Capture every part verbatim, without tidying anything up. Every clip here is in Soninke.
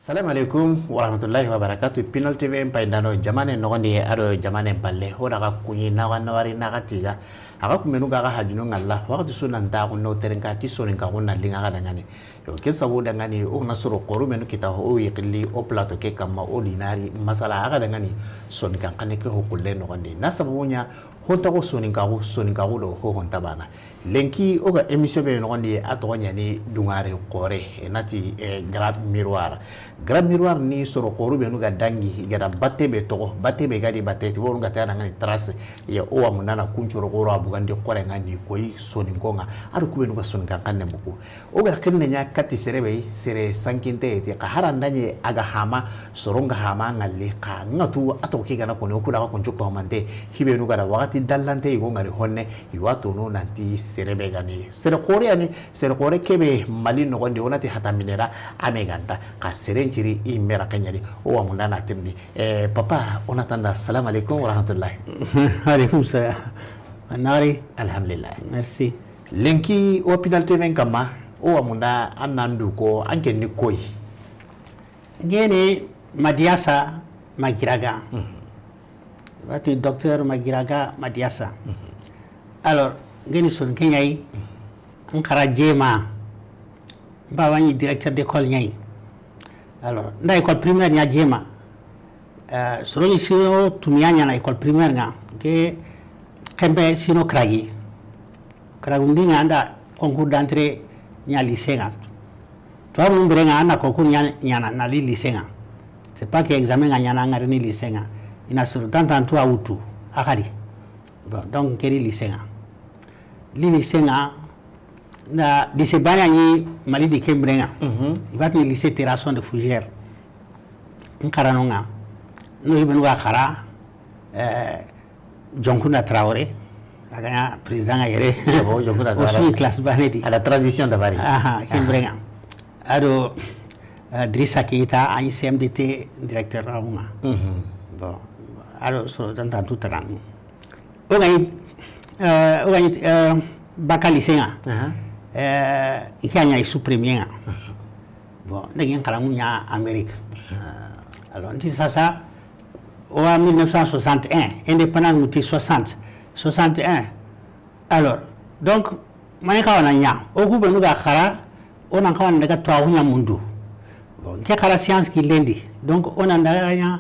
Salam alaikum warahmatullahi wabarakatuh. Pinal T V n payindano, jamane noxondi a do jamane balle. Ho daga kuɲi naxa nawari naxa tiga. A ga kumenu ga ga hajunu ŋalla. Waxati su nan taxu no terenka ti soninkaxu na linga ga dangani. Yo, ken sabu dangani, o na soro xoru menu kita ho, o yi xilli o plateau ke kamma, o dinari masala a ga dangani. Soninkan xanne ke ho kulle noxondi. Na sababu ɲa, hontaxu soninkaxu, soninkaxu do ho honta bana. Lenki o ga émission be noxondi, a toxo ɲani Dungare Xoore, e nati, e, Grand Miroir. Grand Miroir ni soro xoru benu ga dangi, i ga da batte be toxo, batte be ga di batte ti, boru ga ta dangani trace, ya o wa mundana kuncoro xoro a bugandi xoore ŋa ni koyi soninko ŋa, a do kubenu ga soninkan xanne bugu. O ga xinne ɲa kati sere be, sere sankinte ti, xa haranda ɲe a ga hama, soron ga hama ŋalli, xa ŋa tu a toxo ke gana koni, o ku daga kuncu ko mante, hibenu ga da waxati dallante i go ŋari honne, i wa tono nanti sere be gani. Sere xoore yani, sere xoore kebe Mali noxondi, o nati hata minera, a me ganta, xa sere nciri i mera kenyadi, o wa mundana tirni. Eh, papa, o na tanda, salam alaikum warahmatullahi. Alaikum salam. Nari. Alhamdulillah. Merci. Lenki o Pinal T V n kamma, o wa munda an nan du ko, an ke ni koyi. Ngene Madiasa Magiraga. Mhm. Wati docteur Magiraga Madiasa. Mhm. Alors, ngene son kenyai, mhm, n xara jema. N bawa ni directeur d'école ɲa yi. Alors, n da école primaire ɲa jema. Euh, soro ni sino tumiya ɲana école primaire ŋa. Ke kembe sino kragi. Karagundi ŋa, n da concours d'entrée ɲa lycée ŋa. Tuwa mun bire ŋa, an na concours ɲa, ɲana, na li lycée ŋa. C'est pas que examen ŋa ɲana, ŋari ni lycée ŋa. I na soro tantan tuwa wutu, a xadi. Bon, donc, n keri lycée ŋa. Li lycée ŋa, na lycée bana ni Mali di ke bire ŋa. Mhm. I bat ni lycée Terrasson de Fougères. N xarano ŋa. No ibenu ga xara, eh, Jonkunda Traoré, a ga ɲa président ŋa yere. Yabo, Jonkunda Traoré. O su ni classe bane di. A la transition dabari. Aha, ken bire ŋa. A do, eh, Drissa Keita, a ni C M D T directeur ŋa. Mhm. Bon, a do soro tantan tu taranu. O ga ni, eh, o ga ni, eh, baka lycée ŋa. Aha. Eh, i ka ɲa i su premier ŋa. Aha. Bon, n da gi n xaranŋu ɲa Amérique. Aha. Alors, n ti sasa, o wa mille neuf cent soixante et un, indépendance mu ti soixante, soixante et un. Alors, donc, mani xawa na ɲa, o ku benu ga xara, o nan xawa na daga tuwaxu ɲa mundu. Bon, n ke xara science killen di. Donc, o nan daga ɲa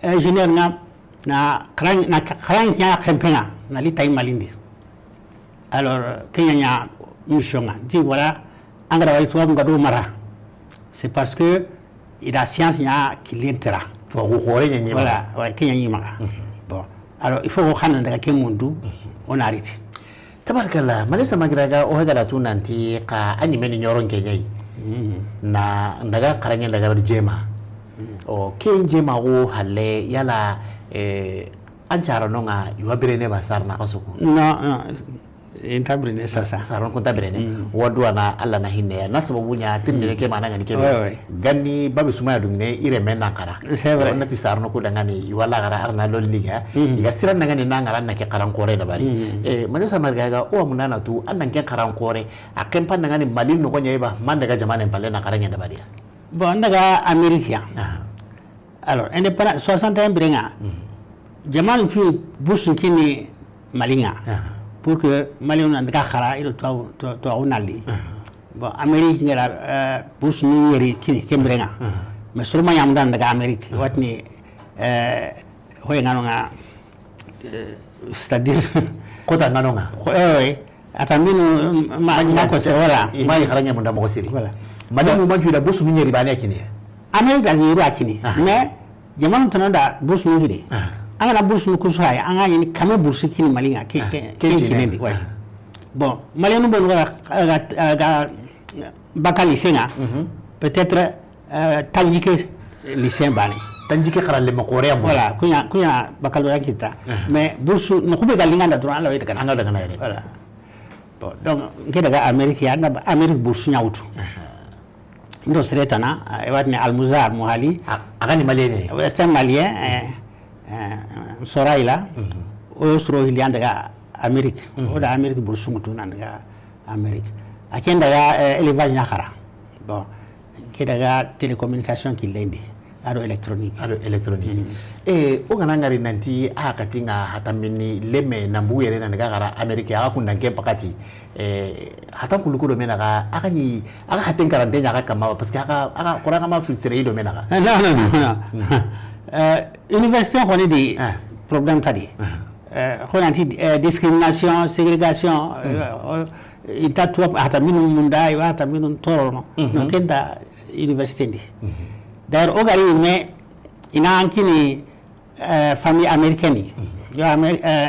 ingénieur ŋa, na xaran, na xaran ɲa xempe ŋa, na li tay Mali ndi. Alors, ke ɲa ɲa mission ŋa. N ti, voilà, an ga da wari tuwaxu ŋa do mara. C'est parce que i da science ɲa killen tera. Tuwaxu xoore ɲa ɲi maxa. Voilà, ouais, ke ɲa ɲi maxa. Mhm. Bon, alors, il faut ko xana daga ke mundu, mhm, o na riti. Tabarakallah, Madiasa Magiraga, o hegada tu nanti xa a ɲi meni ɲoron ke ɲa yi. Mhm. Na daga xaranŋe daga jema. Mhm. O ke jema go halle yala, eh, an carano ŋa i wa birene ba sarana xaso ku? Non, non. I nta birene sasa. Sarano ku nta birene. Mm. Wadu ana Alla na hinne ya. Na sababu ɲa tirindini ke mana ŋa ni kebe. Ouais, ouais. Ganni babi sumaya dungine i reme nan xara. C'est vrai. Wonna ti sarano ku dangani i wala xara arna lolli ga. Mm. I ga siran dangani nan xara na ke xaran xoore dabari. Mm. Eh, Madiasa Magiraga, o wa mundana tu an nan ke xaran xoore. A xempa dangani Mali noxo ɲa yi ba, man daga jamanen palle na xaranŋe dabari ya. Bon, n daga Amérique ya. Aha. Alors, indépendance, soixante et un bire ŋa, mhm, jamaanu cu bourse kini Mali ŋa, aha, pour que Mali na daga xara, i do tuwa, tuwa, tuwaxu na li. Aha. Bon, Amérique ŋa da, euh, bourse nu ɲeri kini, ken bire ŋa. Aha. Mais seulement ɲa mundana daga Amérique, aha, watini, euh, hoye ŋa no ŋa, euh, c'est-à-dire, kota ŋa no ŋa. Ho-, eh, oui. Ata minu ma, ma ko sere wala. I ma yi xaranŋe munda moxo siri. Voilà. Mali mu manju da bourse nu ɲeri bane kini. Amérique da ɲeri a kini. Ah. Mais jamaanu tana da bourse nu kini. Ah. An ga na bourse nu kusu hay, an ga ɲi kame bourse kini Mali ŋa, ke, ah, ke, ke, ke kini ndi, ouais. Ah. Bon, Malienu benu ga, ga, ga baka lycée ŋa, mhm, peut-être, euh, tanjikke lycée bane. Tanjikke xara le ma xoore ya mo. Voilà, ku ɲa, ku ɲa baccalauréat kita. Ah. Mais bourse, no ku be ga linŋa n da dron, Alla wa i dagana. An ga dagana yere. Voilà. Bon, donc, n ke daga Amérique ya, n da Amérique bourse ɲa wutu. Aha. N do sere tana, eh, i wa tini Almuzar Muhali. A, a ga ni Malien ni? C'est un Malien, eh, eh, Soraila. Mhm. O soro hili an daga Amérique. Mhm. O da Amérique bourse ŋutu nan daga Amérique. A ken daga, eh, élevage ɲa xara. Bon. Ke daga télécommunication killen di, a do électronique. A do électronique. E, o ga na ŋari nanti a xa ti ŋa hatanbinni lemme na bugu yere na daga xara Amérique, a xa kunda ken pakati. E, hatan kullu ku do me naxa, a xa ni, a xa haten karante ɲa xa kamma, parce que a xa, a xa, xora xa ma filtré i do me naxa. Non, non, non, non. Euh, université xo ni di, problème ta di. Euh, xo nanti, euh, discrimination, ségrégation, euh, euh, i nta tuwa hatanbinu munda, i wa hatanbinu torono. Non, ken nta université ndi. D'ailleurs, o gari me, i na an kini, euh, famille américaine. Yo, Amé-, euh,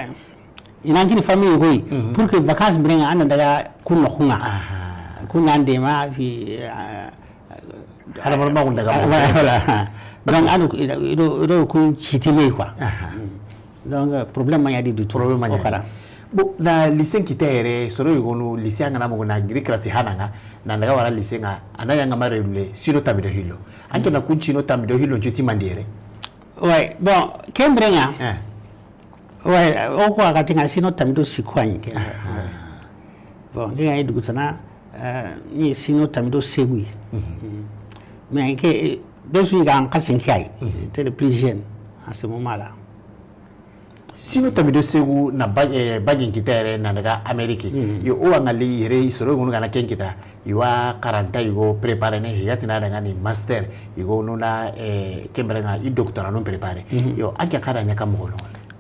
i na an kini famille yogo yi. Pour que vacances biren ŋa, an na daga kun noxun ŋa. Kun na an dema, si, euh, Hadamaren ma kun daga, voilà. Donc, an do, i do, i do kun citi me, quoi. Donc, euh, problème ma ɲa di du tout. Problème ma ɲa di. Bon, na lycée kita yere, soro yogonu, lycée an ga na moxo na giri classe hana ŋa, na daga wara lycée ŋa, a na ɲa ŋa ma redoublé, siino tanmi do hillo. An ke na kun siino tanmi do hillo su timandi yere. Ouais, bon, ken biren ŋa. Ouais, o ko a ga ti ŋa siino tanmi do sikko ya ni ke. Bon, ke ya ni dugu tana, euh, ni siino tanmi do segu yi. Mais ke, be su ga an xasin ke yi. T'es le plus jeune à ce moment-là. Siino tanmi do segu na ba-, eh, bagen kita yere na daga Amérique. Yo, o wa ŋali yere, soro yogonu ga na ken kita, i wa xaranta yogo préparer ne, i ga ti na daga ni master, yogonu na, eh, ken biren ŋa i doctorat nu préparer. Yo, an ke xa da ɲa kan moxo no.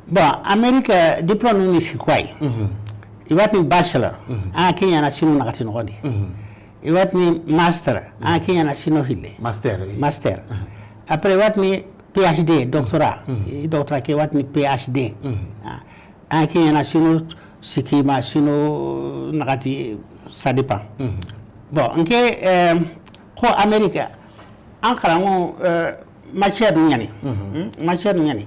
Bon, Amérique, euh, diplôme nu ni sikko ya yi. I wa ti ni bachelor, an ke ɲa na siino naxati noxon di. I wa ti ni master, an ke ɲa na siino hille. Master, oui. Master. Après, i wa ti ni P H D, doctorat. I doctorat ke wa ti ni P H D. Ah, an ke ɲa na siino sikki ma siino naxati, ça dépend. Bon, n ke, euh, xo Amérique, an xaranŋo, euh, matière nu ɲa ni. Hmm, matière nu ɲa ni.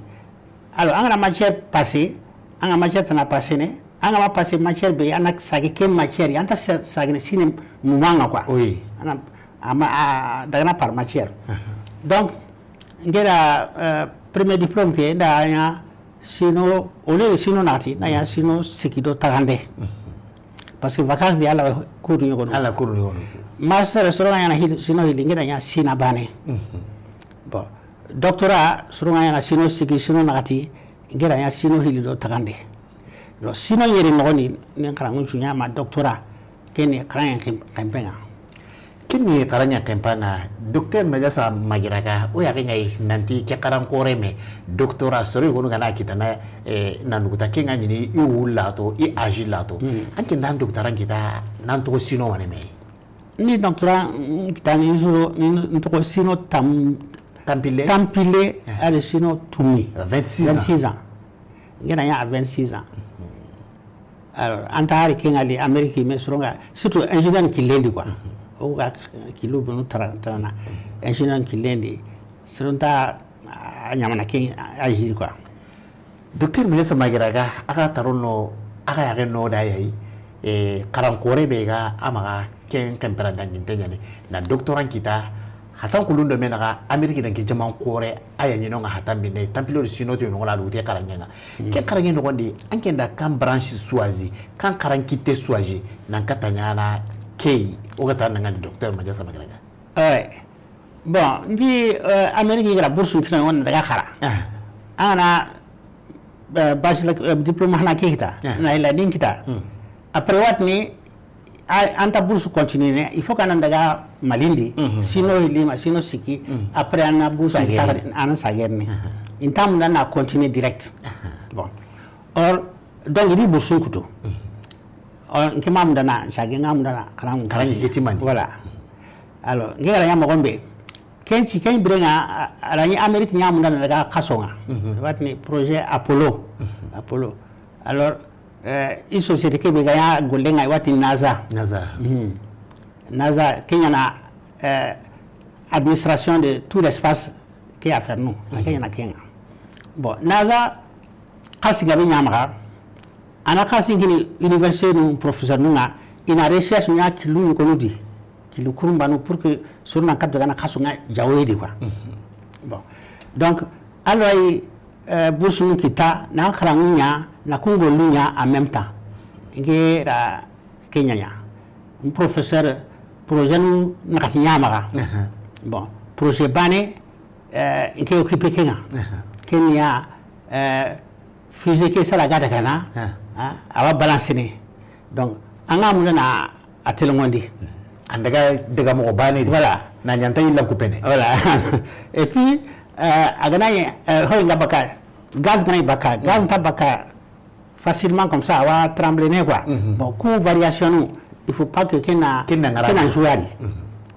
Alors, an ga na matière passé, an ga matière tana passé ne, an ga ma passé matière be, an na sage ke matière, an ta sa-, sagene siine mumaŋa, quoi. Oui. An na, ama, a, daga na par matière. Donc, n ke da, euh, premier diplôme ke, n da ɲa siino, au lieu de siino naxati, n da ɲa siino sikki do taxande. Parce que vacances di, a la cours ɲogono. A la cours ɲogono. Master, soro ga ɲa na hil-, siino hilli, n ke da ɲa siina baane. Bon, doctorat, soro ga ɲa na siino sikki, siino naxati, n ke da ɲa siino hilli do taxande. Donc, siino yere noxon di, ni xaranŋun su ɲa ma doctorat, ke ni xaranŋen xenpen ŋa. Ke ni xaranŋen xenpen ŋa, docteur Madiasa Magira Ka, o ya ke ŋa yi nanti ke xaran xoore me, doctorat soro yogonu ga na kita na, eh, na nuguta ke ŋa ɲi ni i wu lato, i âge lato. An ke n da doctorat kita, na an toxo siino wa ne me. Ni doctorat, mm, kita ni soro, ni n toxo siino tam-, tanpille. Tanpille, a do siino tunmi. Vingt-six ans. Vingt-six ans. N ke da ɲa à vingt-six ans. Alors, an ta hari ke ŋa li Amérique, mais soro ŋa, surtout ingénieur killen di, quoi. O ga kilo bonu tara-, tarana. Ingénieur killen di, soro nta, ah, ɲamana ke âge, quoi. Docteur Madiasa Magira Ka, a ga tarono, a ga yaxe no da yayi, e, xaran xoore be ga a maxa ken xenpera danginte ɲa ni, na doctorat kita, hatan kulun do me naxa, Amérique dangi jaman xoore, a ya ɲi no ŋa hatanbinne, tanpille do siino to no ŋa la dugute xaranŋen ŋa. Ken xaranŋen noxon di, an ke n da kan branche choisi, kan xaran kitte choisi, nan kata ɲaana ke yi, o ga ta na ŋa ni docteur Madiasa Magira Ka. Ouais. Bon, n di, euh, Amérique ga da bourse n kini, o na daga xara. Ah. An ga na, euh, bachelor, euh, diplôme hana ke kita, na ila din kita. Après, wa ti ni, a, an ta bourse continue ne, il faut que an na daga Mali ndi, siino hilli ma, siino sikki, après an na bourse, an na sager ni. I nta munda na continuer direct. Bon. Or, donc, i di bourse kutu. Or, n ke ma munda na, sage ŋa munda na, xaranŋu. Xaranŋu ke timandi. Voilà. Alors, n ke ga da ɲa moxo be, ken ci, ken biren ŋa, a, a ra ɲi Amérique ɲa munda na daga xaso ŋa. Wa ti ni projet Apollo. Apollo. Alors, euh, i société ke be ga ɲa gollen ŋa, wa ti ni NASA. NASA. NASA, ke ɲa na, euh, administration de tout l'espace ke affaire nu, a ke ɲa na ke ŋa. Bon, NASA, xaasi ga be ɲa maxa, a na xaasi kini université nu, professeur nu ŋa, i na recherche ɲa killu ɲi konu di, killu kurumbanu pour que soro nan katu ga na xasu ŋa jawoye di, quoi. Bon, donc, alors, euh, bourse nu kita, na xaranŋu ɲa, na kungolu ɲa en même temps. N ke da Ke ɲa ɲa. N professeur, projet nu naxati ɲa maxa. Bon, projet baane, euh, n ke occupé ke ŋa. Aha. Ke ni ya, euh, fusée ke sala ga daga na, ah, a wa balancer ne. Donc, an ga munda na a telengondi. An daga, daga moxo baane di. Voilà. Na ɲanta yilla kupene. Voilà. Et puis, euh, a ga na ɲi, euh, hoy nga baka, gaz ga na baka, gaz nta baka facilement comme ça, a wa trembler ne quoi. Mhm. Bon, ku variation, il faut pas que ke na, ke na ngara ke na jouer. Mhm.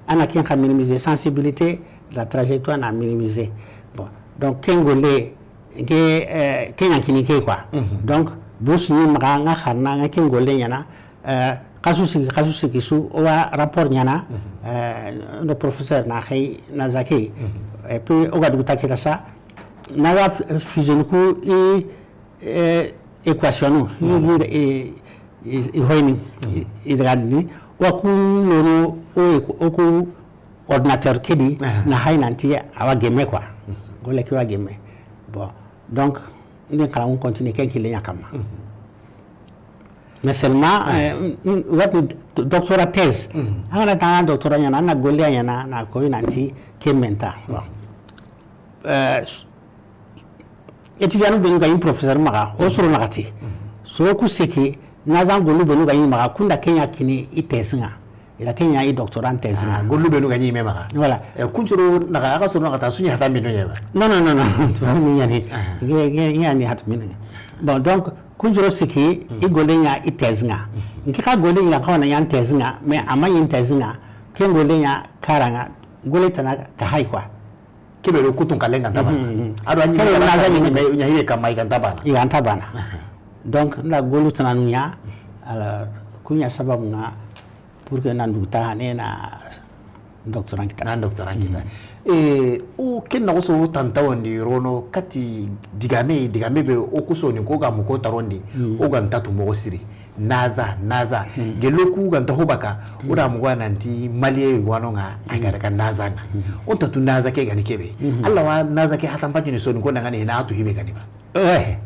An na ken xa minimiser, sensibilité, la trajectoire na minimiser. Bon, donc ken golle, ke, euh, ke ɲa kini ke quoi. Mhm. Donc, bourse ni maxa nga xarana nga ken golle ɲaana, euh, xasu sigi, xasu sigi su, o wa rapport ɲaana, mhm, euh, no professeur na xey na zake. Mhm. Et puis, o ga dugu ta kita sa, na wa f-, fusion ku i, eh, équation, mhm, i, i, i, i hoyni, mhm, i, i daga ni, wa ku nono, o, o ku ordinateur ke di, aha, na hay nanti a wa gemme quoi. Mhm. Golle ke wa gemme. Bon, donc, n di n xara n continuer ken kille ɲa kamma. Mhm. Mais seulement, ah, euh, n-, n-, what n-, doctorat thèse. Mhm. An ga na tanga doctorat ɲaana, an na golle ɲaana, na koy nanti ke menta. Bon. Euh, étudiant benu ga ɲi professeur maxa, o soro naxati. Mhm. Soro ku siki, nazan gollu benu ga ɲi maxa, kunda ke ɲa kini i thèse ŋa. I da ke ɲa i doctorat thèse ŋa. Ah, gollu benu ga ɲi me maxa. Voilà. Eh, kuncoro naxa, a ga soro naxata, su ɲi hata mino ɲa ba? Non, non, non, non. Tu vois, mi ɲaani. Ah. Nge, nge, nge ɲaani hata mino ɲa. Bon, donc, kuncoro siki, hmm, i golle ɲa i thèse ŋa. Hmm. N ke xa golle ɲa xawa na ɲa thèse ŋa, mais a ma ɲi thèse ŋa, ken golle ɲa kara ŋa, golle tana ka hay quoi. Kebe do kutun kallen ga nta bana. Mhm, mhm. A do a ɲi kebe na ga ɲi me ɲa hire kamma i ga nta bana. I ga nta bana. Aha. Donc, n da gollu tananu ɲa, alors, ku ɲa sababu ŋa, pour que na n dugu ta hane na doctorat kita. Na doctorat kita. Mhm. Eh, o ken na xoso tantawandi rono kati digame, digame be o ku soninko ga muko tarondi, mhm, o ga nta tu moxo siri. Naza, naza. Hmm. Gello ku ga nta ho baka, hmm, o da mugo nanti Malien yogo wa no ŋa, a ga daga naza ŋa. Hmm. O nta tu naza ke ga ni kebe. Hmm. Alla wa naza ke hatan pati ni soninko na ŋa ni na tu hibe ga ni ba. Ouais.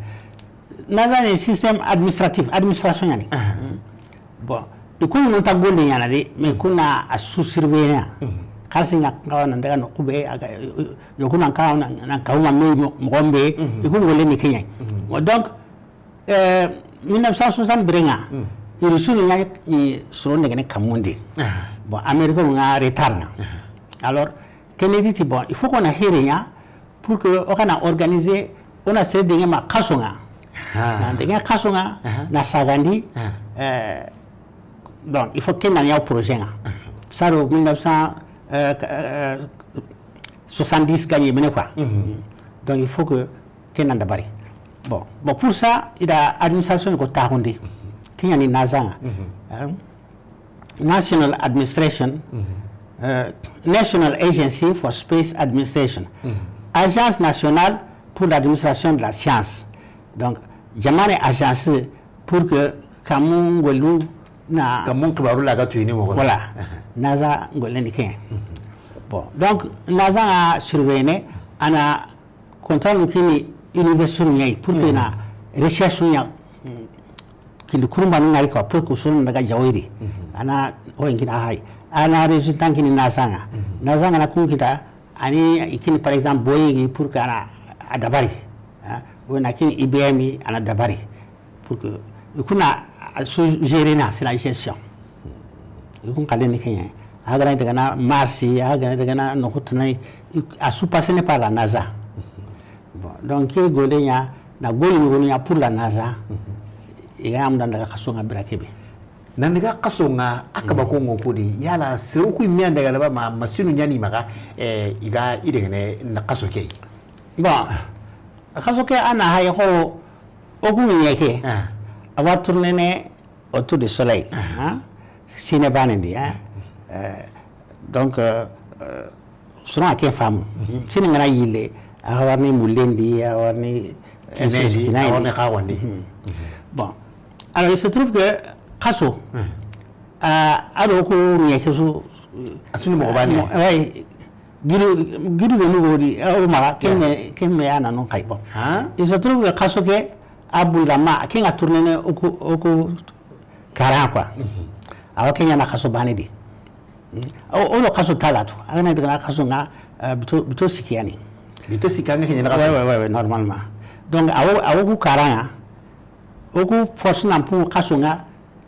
Naza ni système administratif, administration ɲa ni. Ah. Bon, i ku ni nta golle ɲaana de, mais ku na a sous surveiller. Hmm. Xalisi ŋa xawa na daga noqu be, a ga, yo ku na xawa na, na xawa ma me mo-, moxo be, hmm, i ku golle ni ke ɲa. Hmm. Donc, Euh, mille neuf cent soixante bire ŋa, hmm, i Russie ni ɲa, i soro ndegene kamundi. Ah. Bon, Amérique ŋa retard ŋa. Ah. Alors, Kennedy ti, bon, il faut qu'on a hire ɲa pour que o kana organiser, o na sere denge ma xaso ŋa. Ah. Na denge xaso ŋa, ah, na sagandi, ah, euh, donc, il faut que na ɲa projet ŋa. Ah. Ça, donc, mille neuf cent, euh, euh, soixante-dix gagné mene quoi. Mhm. Donc, il faut que ken na dabari. Bon, bon, pour ça, i da administration ko taxundi. Ke ɲa ni naza ŋa. Mhm. Hein? National Administration, mhm, euh, National Agency for Space Administration, mhm, Agence nationale pour l'administration de la science. Donc, jamaane agence pour que kamu ngolu na kamu xibaru la ga tuyini moxo. Voilà. Aha. Naza ngollen ni ke ɲa. Mhm. Bon, donc, naza ŋa surveiller, a na contrat nu kini université ɲa yi, pour que na recherche ɲa, kindi kurumba nu ŋari quoi, pour que sunu daga jawiri. Mhm. A na o kini hay. A na résultat kini naza ŋa. Mhm. Naza ŋa na kun kita, a ni i kini, par exemple, boyi pour que a na a dabari. Hein? Ou na kini I B M, a na dabari. Pour que, i ku na a su gérer na, c'est la gestion. I ku n xalle ni ke ɲa. A ga na daga na Mars, a ga na daga na noxu tana, a su passer ne par la NASA. Bon, donc, ke golle ɲa, na golle ni golle ɲa pour la NASA. I ga na mulla daga xaso ŋa bire ke be. Na daga xaso ŋa, a kaba ko ŋo ko di, yala sere ku me an daga laba ma, masinu ɲa ni maxa, eh, i ga i degene na xaso ke. Bon, xaso ke a na hay xo, o ku ɲi ke, ah, a wa tourner ne autour du soleil, ah, hein? Siine baane ndi, hein? Euh, donc, euh, euh, suna ke faamu. Mhm. Siine ŋa na yille, a wa ni mullen di, a wa ni, euh, kine di, kine a wa ni di. Xawan di. Mhm. Mhm. Bon, alors, il se trouve que xaso, mhm, euh, a do o ku ɲi ke su, a su ni moxo baane. Mo-, ouais, Gidu, gidu be nugo di, eh, o maxa, ke me, ke me a na non kay. Bon. Hein? Il se trouve que xaso ke, a bunda ma, ke ŋa tourner ne o ku, o ku karan quoi. Mhm. A wa ke ɲa na xaso baane di. O, o do xaso talatu. A ga na daga na xaso ŋa, euh, bito, bito sikki ya ni. Bito sikki ya ŋa ke ɲaana xaso. Ouais, ouais, ouais, ouais, normalement. Donc, a wo, a wo ku kara ŋa, o ku force na pu xaso ŋa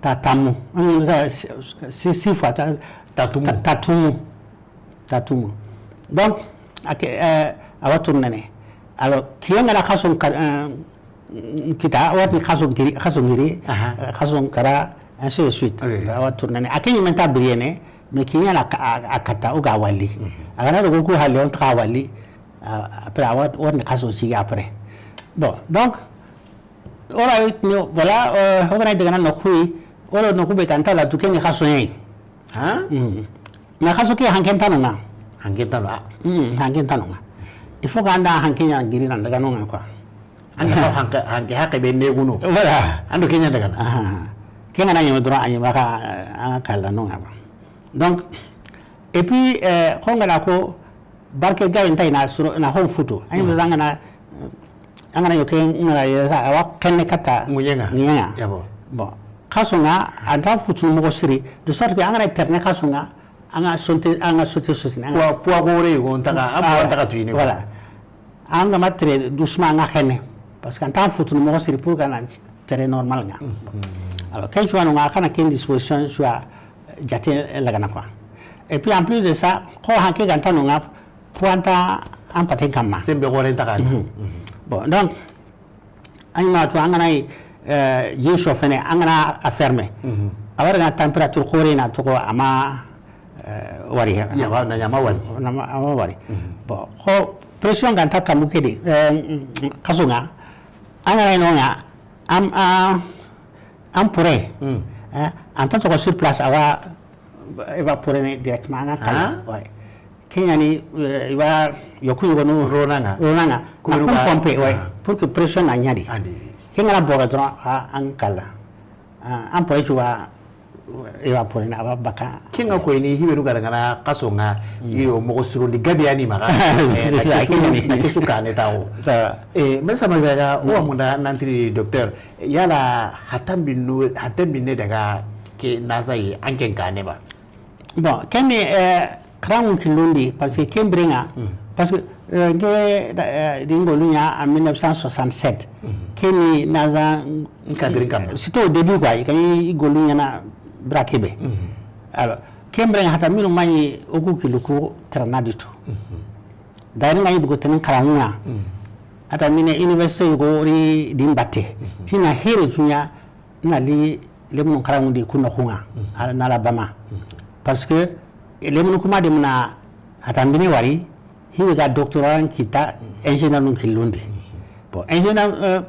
ta tamu. Hum, ça, si, si, six fois ta, ta tumu. Ta, ta tumu. Ta tumu. Donc, a ke, euh, a wa tourner ne. Alors, kiyen ŋa na xaso ka, euh, kita, a wa ti xaso ŋiri, xaso ŋiri, aha, euh, xaso kara, ainsi de suite. Oui. A wa tourner ne. A ke ɲi me nta biriye ne, mais kiyen ŋa na a, a kata, o ga wali. Mhm. A ga na do ku halle, o nta wali. Ah, après, a wa, o wa ti xaso sigi après. Bon, donc, o ra, voilà, euh, o ga na daga na noxu yi, o do noxu be ga nta la tu ke ni xaso yi. Hein? Mm. Mais xaso ke hanke nta no ŋa. Hanke nta no, ah. Mm, hanke nta no ŋa. Il faut que an da hanke ɲa giri na daga no ŋa, quoi. An da hanke, hanke, hanke be neguno. Voilà. An do ke ɲa daga na. Ah, ke ŋa na ɲeme dron, a ɲeme ka, an kala no ŋa, quoi. Donc, et puis, euh, xo ŋa na ko, barke gayi nta i na soro, na hon futu. Ani, mm, an ga na, an ga na yo ke ŋa na yesa, a wa xenne kata. Ŋuɲen ŋa. Ŋuɲen ŋa. Ya bon. Bon. Xaso ŋa, a nta futu moxo siri. De sorte que an ga na terene xaso ŋa, an ga sonte, an ga sote sote. Poids, poids gore, on taga, a, ah, poids taga tuyini. Voilà. An ga ma tere doucement, an ga xenne. Parce que a nta futu moxo siri pour que a na tere normal ŋa. Mhm. Alors, ken cuwanu ŋa, a xa na ken disposition cuwa jate lagana, quoi. Et puis, en plus de ça, xo hanke ga nta no ŋa, pour an ta an pate kamma. Sembe gore nta ga na. Mhm. Mhm. Bon, donc, an ma tu an ga na yi, euh, jin chauffé ne, an ga na a fermé. Mhm. A wara ga na température xore na toxo a ma, euh, wari. Ya, wa, na ɲa ma wari. Na ma, a ma wari. Mhm. Bon, xo pression ga nta kamu ke di, euh, xaso ŋa, an ga na yi no ŋa, am, a, an pore, mm, eh, an ta toxo sur place, a wa évaporer ne directement, an ga kala. Ah? Ouais. Ke ɲa ni, euh, i wa yoku yogonu rona ŋa. Rona ŋa. Ku, na kun pomper, ouais. Ah. Pour que pression na ɲa di. Adi. Ke ŋa na boga dron, a, an kala. Ah, an pore tu wa évaporer na, a wa baka. Ke ŋa ko i ni hibenu ga daga na xaso ŋa, mm, i do moxo sirondi gabe ya ni maxa. Eh, c'est ça, na ke su, ke ɲa ni, na ke su kane taxu. Ça va. Eh, mais sama gaga, o wa, mm, munda nan tiri docteur. Yala hatanbinu, hatanbine daga ke nasa yi, an ken kane ba? Bon, ken ni, euh, xaranŋu killondi, parce que ken biren ŋa, mm, parce que, euh, nke, euh, di n gollu ɲa en mille neuf cent soixante-sept. Mm. Ken ni nasa nkadiri kamma. C'était au début, quoi, i ga ni gollu ɲaana bira ke be. Mm. Alors, ken biren ŋa hatanbinu ma ɲi o ku killu ku tarana du tout. Mm. D'ailleurs, n ga ɲi dugu tenen xaranŋu ŋa. Mm. Hatanbine université yogo ri di n batte. Mm. Ti na here juɲa, na li lemunu xaranŋundi ku noxu ŋa, mm, a na la Bama. Mm. Parce que lemunu ku ma de muna hatanbine wari, hibe ga doctorat kita, mm, ingénieur nun killundi. Mm. Bon, ingénieur, euh,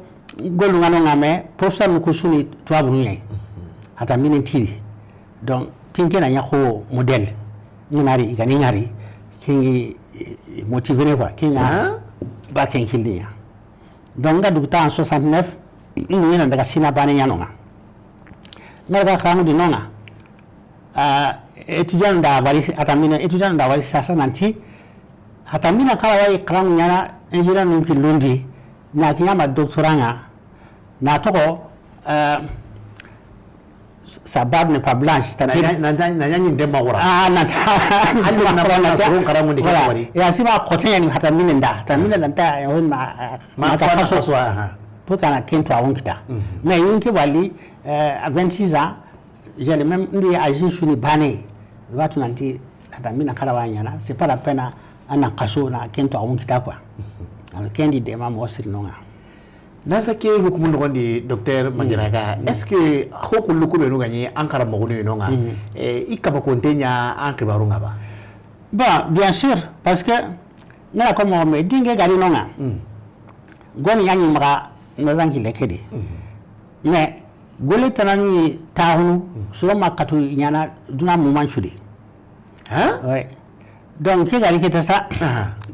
gollu ŋa no ŋa, mais professeur nu ku su ni tuwabunu ɲa yi. Mm. Hatanbine ntiri. Donc, ti n ke na ɲa xo modèle. N ga na ri, i ga ni ŋari, ke ŋi, eh, motivé ne, quoi, ke ŋa, ah, ba ken killi ɲa. Donc, n ga dugu ta en soixante-neuf, n ɲi na daga sina bane ɲa no ŋa. N ga daga xaranŋundi no ŋa, ah, étudiant da wari, hatanbine étudiant da wari sasa nanti, hatanbine xara wa yi xaranŋu ɲaana ingénieur nun killundi, na ke ɲa ma doctorat ŋa, na toxo, euh, sa barbe n'est pas blanche, c'est-à-dire na ɲa, na ɲa, na ɲa ɲi n de ma wara. Ah, na ɲa, na ɲa, na ɲa, soron xaranŋundi ke, voilà, wari. Ya sima xote ɲa ni hatanbine nda, hatanbine nda nta, ya woni ma, ma, ma ta xaso, xaso, aha. Pour que a na ken tuwawun kita. Mhm. Mais yin ke wali, euh, à vingt-six ans, j'ai le même, ndi âge su ni bane, watu nanti, hatanbine xara wa ɲaana, c'est pas la peine a, a na xaso na ken tuwawun kita, quoi. Mhm. Alors, ken di de ma moxo siri no ŋa. Nasa ke hukumu noxondi, docteur Manjaraga, est-ce que ho kullu ku benu ga ɲi an xaranmoxonu no ŋa, eh, i kaba konte ɲa an xibaru ŋa ba? Bon, bien sûr, parce que n ga na ko moxo me dinge gari no ŋa. Goni ɲa ɲi maxa no zanki le ke di. Mais gole tanani taxunu, soro ma katu ɲaana duna mumancu di. Hein? Ouais. Donc, ke gari ke ta sa,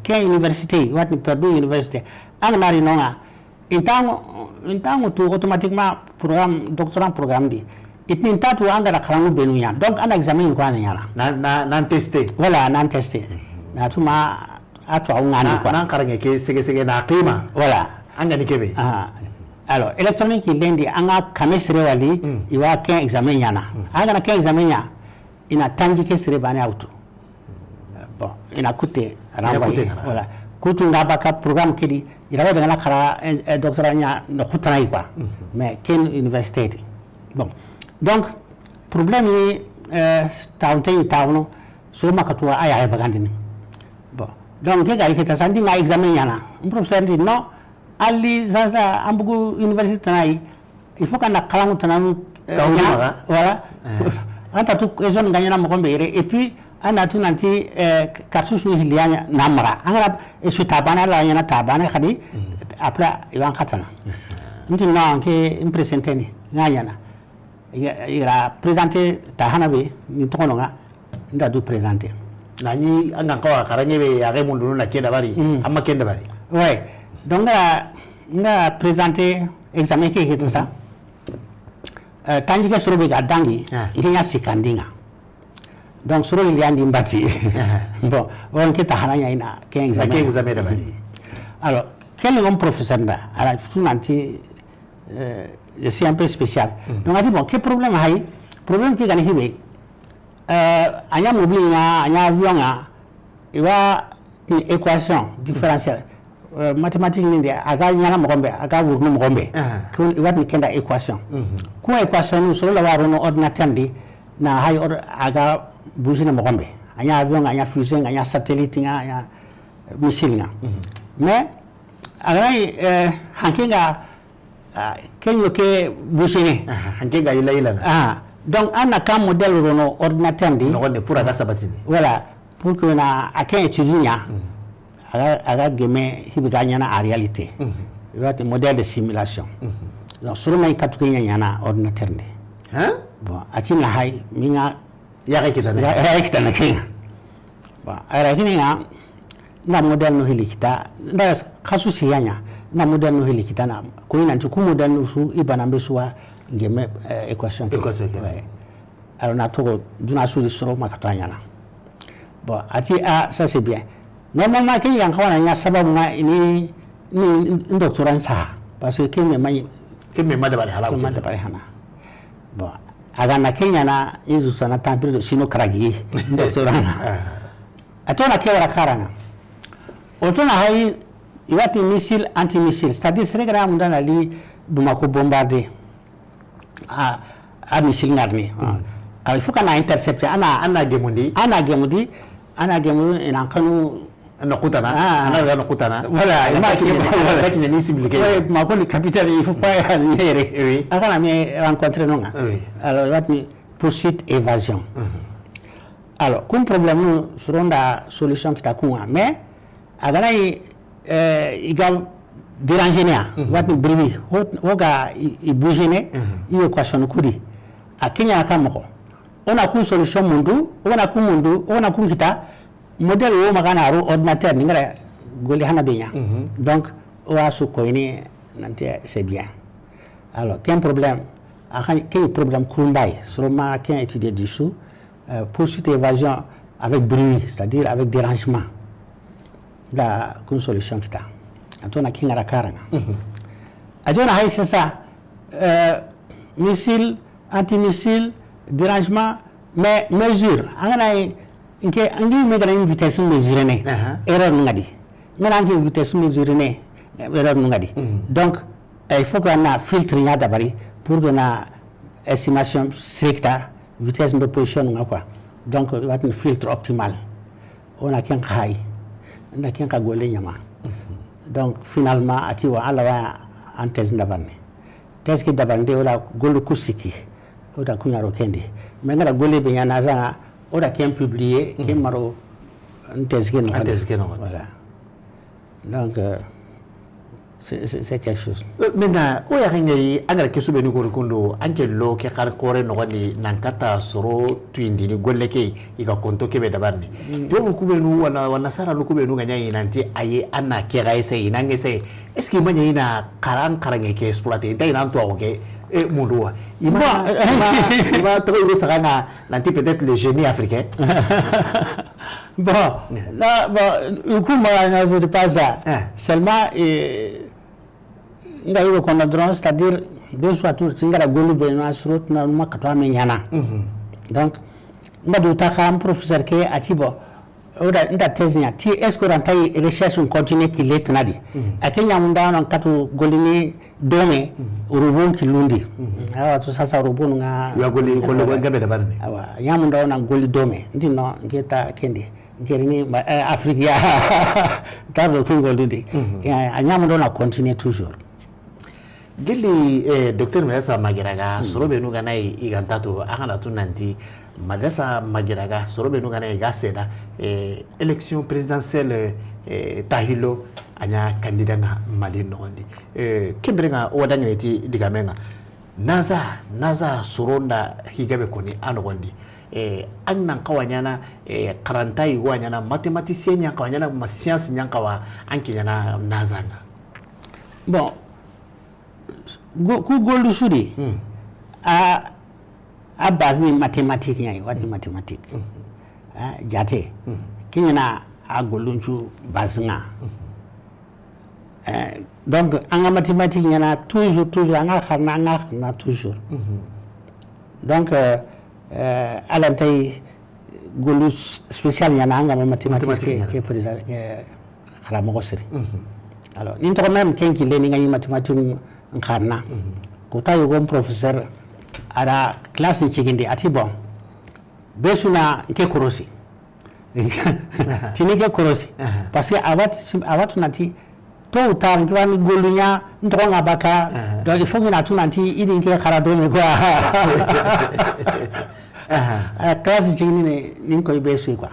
ke université, wati Purdue Université. An ga na ri no ŋa, i nta ŋo, i nta ŋo tu automatiquement programme, doctorat programme di. I ti ni nta tu an ga da xaranŋu benu ɲa. Donc, an na examen ko an ɲaana. Na, na, nan testé. Voilà, nan testé. Na tu ma a tu a ŋa ni, quoi. Nan xaranŋe ke sege sege na xima. Voilà. An ga ni ke be. Ah. Alors, électronique lendi, an ga kame sere wali, i wa ke examen ɲaana. An ga na ke examen ɲa. I na tanjikke sere baane a wutu. Bon, i na kutte renvoyé. Voilà. Kutu nga baka programme ke di, i ra wa daga na xara, eh, eh, doctorat ɲa no xutana yi quoi. Mais ken université di. Bon. Donc, problème yi, euh, tawunte yi tawuno, so ma katuwa a ya bagandini. Bon. Donc, ke gari ke ta sandi na examen ɲana. Professeur di, non, ali sasa ambugu université na yi. Il faut que na kalangu tananu, euh, voilà. Anta tu question ga ɲana moxo be yere. Et puis, ana tu nanti, euh, cartouche ni hiliya na mara. Angara, et su tabana la ɲana tabana kadi. Après, i wan katana. Nti non, ke impresenteni, nga ɲana. I ra présenter ta hana be, ni toxono nga. Nda du présenter. Nani, an ga n xawa xaraŋe be, ya ga mundunu na ke dabari, amma ken dabari. Ouais. Donc, nga, nga présenter examen ke ke to sa. Euh, tanjikke soro be ga dangi, i ke ɲa sikandinga. Donc, soro i yandi mbati. Bon, on ke ta hana ɲa i na ke examen. Ke examen dabari. Alors, quel est mon professeur nda? Ala tu nanti, euh, je suis un peu spécial. Donc, a ti, bon, quel problème hay? Problème ke gani hibe. Euh, a ɲa mobili ŋa, a ɲa avion ŋa, i wa ni équation différentielle, euh, mathématique ni de, a ga ɲana moxo be, a ga wurunu moxo be. Kun, i wa ni kenda équation. Ku équation ni soro la wa rono ordinateur di, na hay or-, a ga bougé na moxo be. A ɲa avion ŋa, a ɲa fusée ŋa, a ɲa satellite ŋa, a ɲa missile ŋa. Mais, a ga na, euh, hanke nga, Ah, ken yo ke bougéné. Hanke ga yila yila na. Ah, donc, an na ka modèle rono ordinateur ndi. Noxon de pour a ga sabatini. Voilà, pour que na a ken étude ɲa. A ga, a ga geme hibi ga ɲana en réalité. I wa ti modèle de simulation. Donc, soro may katu ke ɲa ɲana ordinateur ndi. Hein? Bon, a ti na hay, mi ŋa Yaxe kitana. Ya-, yaxe kitana ke ŋa. Bon, a ra kini ŋa, na modèle no hili kita, na xasu siya ɲa, na modèle no hili kita na, ko i nanti ku modèle no su, i bana be su wa, geme, euh, équation ke. Équation ke. Ouais. Alors, na toxo, duna su di soro ma kata ɲana. Bon, a ti, ah, ça c'est bien. Normalement, ke yan xawa na ɲa sababu ŋa ni, ni, ni doctorat sa. Parce que ke me ma, ke me ma dabari hala, ke me ma dabari hana. Bon, a ga na ke ɲana, i zu sana tampir do sino karagi, doctorat ŋa. A to na ke wara kara ŋa. O to na hay, i wa ti missile, anti-missile. C'est-à-dire, sere ga na munda na li Bamako bombardé. A, a missile ŋa ri ni. A, il faut que na intercepter, a na, a na gemundi. A na gemundi, a na gemundi, i na kanu Noqu tana, ah, a na daga noqu tana. Voilà, a na i ma daga kiɲe, voilà. A na daga kiɲe ni cible ke. Ouais, ma ko ni capitaine, il faut pas aller. Oui. A kana me rencontrer no ŋa. Oui. Alors, i wa ti ni poursuite évasion. Mhm. Alors, comme problème, soro nda solution kita ku ŋa. Mais, a ga na i, euh, i ga déranger ne ya. Mhm. I wa ti ni bruit, ho, ho ga i, i bouger ne, mhm, i équation ku di. A ke ɲa na ka moxo. O na ku solution mundu, o na ku mundu, o na ku kita, modèle wo maxa na ro ordinateur ni ŋa ra goli hana be ɲa. Mhm. Donc, o wa su koyini nanti c'est bien. Alors, ken problème, a xa, ken problème kurumbayi, soro ma ken étudier dessus, euh, poursuite évasion avec bruit, c'est-à-dire avec dérangement. Da kun solution kita. A to na ken ŋa ra kara ŋa. Mhm. A jona hay c'est ça, euh, missile, anti-missile, dérangement, mais mesure. An ga na nke, an gi me ga na vitesse mesurer ne. Aha. Erreur ŋa di. Ŋa na nke vitesse mesurer ne, erreur ŋa di. Mhm. Donc, il faut que na filtre ɲa dabari pour que na estimation stricte vitesse de position ŋa quoi. Donc, i wa ti ni filtre optimal. O na ken xa hay, na ken xa gole ɲa ma. Mhm. Donc, finalement, a ti wa, Alla wa an thèse ndabarni. Thèse ke dabarni de, o da golu ku siki, o da ku ɲa ro ken di. Mais ŋa ra gole be ɲa na saŋa, o da ken publier, ken, mhm, maro an thèse ke no. An thèse ke no. Voilà. Donc, euh, c'est, c'est, c'est quelque chose. Euh, maintenant, o ya ŋa yi, an ga ra ke su be ni gori kundo, an ke lo ke xar kore no ni nan kata soro tuyindini golle ke, i ga konto ke be dabarni. Mm. Tuwaabu ku be nu, wala, wala nasara nu ku be nu ga ɲa yi nanti a yi, an na ke ga essayer, nan essayer. Est-ce que i ma ɲa yi na xaran, xaranŋe ke exploiter? Nta yi nan tuwaabu ke, eh, mundu wa. I ma, bon, i ma, i ma toxo i saga ŋa nanti peut-être le génie africain. Bon, na, bon, u ku ma na, je dis pas ça. Hein. Seulement, eh, nga yugo kono dron, c'est-à-dire, deux fois tour, tingara golu be na suro na ma katwa me ɲana. Mhm. Donc, N ba du ta xa, n professeur ke a ti, bon, o da, n da thèse ɲa, ti est-ce que o ra nta yi recherche continue ki le tana di? A ke ɲa munda na n katu golini dome, robot n killundi. Awa, to sasa robot nga. Ya goli, goli, goli gabe da barni. Awa, ɲa munda na goli dome. N ti no, n ke ta kendi. N ke ri ni, ma, eh, Afrique ya. Tardo kun golindi. A ɲa munda na continuer toujours. Gelli, eh, docteur Madassa Magiraga, soro benu ga na yi, i ga nta tu, a ga na tu nanti, Madassa Magiraga, soro benu ga na yi ga seda, eh, élection présidentielle, eh, tahilo, a ɲa candidat nga Mali noxondi. Eh, ken bire nga o wa dangini ti digame nga. NASA, NASA soro nda higabe koni a noxondi. Eh, an nan xawa ɲana, eh, xaranta yigo a ɲana, mathématicien ɲan xawa ɲana, ma science ɲan xawa, an ke ɲana NASA nga. Bon, Go-, ku gollu su di, a, a base ni mathématique ɲa yi, wati mathématique. A, jate. Ke ɲa na a gollun cu base nga. Eh, donc, an ga mathématique ɲa na toujours, toujours, an ga xarana, an ga xarana toujours. Donc, euh, euh, a lantay gollu s-, spécial ɲa na an ga ma mathématique ke, ke président, ke xaramoxo siri. Alors, ni n toxo même ken kille ni n ga ɲi mathématique n xarana. Ku ta yogo n professeur a da classe n cigindi, a ti bon. Be su na n ke korosi. Ti ni ke korosi. Parce que a wa ti, a wa tu nanti, tôt ou tard, n ke wa ni gollu ɲa, n toxo nga baka, donc il faut que na tu nanti, i di n ke xara dome, quoi. A classe jigini ne, ni n koy be su, quoi.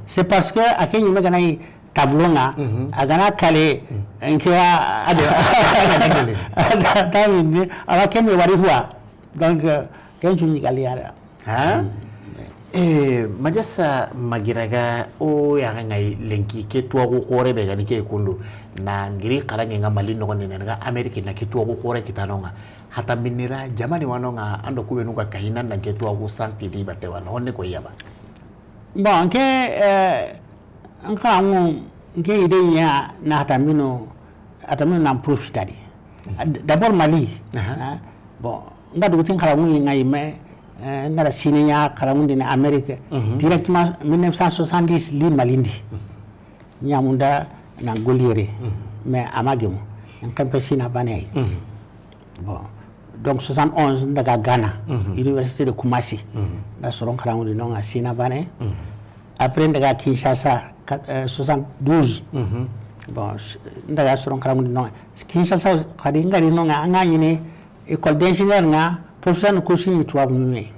C'est parce que a ke ɲi me ga na yi tableau nga, a ga na kale, n ke wa, a de, a da, da, da, a wa ke me wari, quoi. Donc, euh, ken cu ɲi gali ya da. Ha? Eh, Madassa Magiraga, o ya ga ŋa yi lenki ke tuwaxu xoore be ga ni ke kundu. Na n giri xaranŋe nga Mali noxondi, na n daga Amérique, na ke tuwaxu xoore kita no ŋa. Hata minira, jamani wa no ŋa, an do ku benu ga kayi na n da ke tuwaxu sanki di bate wa no, honne ko yaba. Bon, ke, eh, N xaranŋu, n ke ide ɲa na hata mino, hata mino na n profita di. D'abord Mali. Bon, n ga dugu ti n xaranŋu ŋa yi, mais, eh, n ga da sine ɲa xaranŋundini Amérique, directement mille neuf cent soixante-dix li Mali ndi. Ɲa munda na n golli yere. Mais a ma gemu. N xenpe Sina baane yi. Bon. Donc, soixante-onze, n daga Ghana, université de Kumasi. N da soron xaranŋundi no ŋa Sina baane. Après, n daga Kinshasa, quat-, euh, soixante-douze. Bon, n daga soron xaranŋundi no ŋa. Kinshasa, xadi n ga ri no ŋa, a ŋa ɲini école d'ingénieur ŋa, professeur ni ko sini tuwabu ni.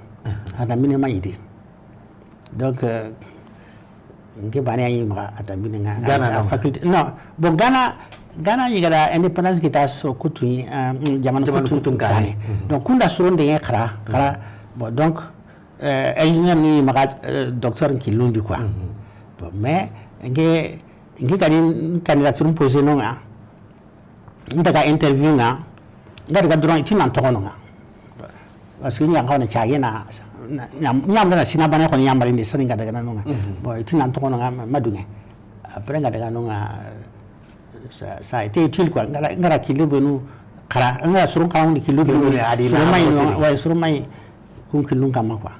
A da mine ma ɲi. Donc, euh, n ke baane ya ɲi maxa a tambini ŋa. Ghana, a, non, faculté, non. Bon, Ghana, Ghana ɲi ga da indépendance kita so kutu, euh, jamana kutu, kutu Ghana. Donc, kunda soron de xara, xara. Bon, donc, euh, ingénieur ni maxa, euh, docteur n killundi, quoi. Bon, mais n ke, n ke kadi candidature posé no ŋa. N daga interview ŋa, n ga daga doron, i ti na n toxo no ŋa. Parce que n ɲa n xawa na caage na, na, ɲa, ɲa munda na Sina baane xo ni ɲa marindi, sani n ga daga no ŋa. Bon, i ti na n toxo no ŋa, ma, ma duŋe. Après n ga daga no ŋa, ça, ça a été utile, quoi. N ga ra, n ga ra kille benu xara, n ga ra soron xaranŋundi kille benu, kille benu, a di na soron ma ɲi, ouais, soron ma ɲi. Kun killun kamma, quoi.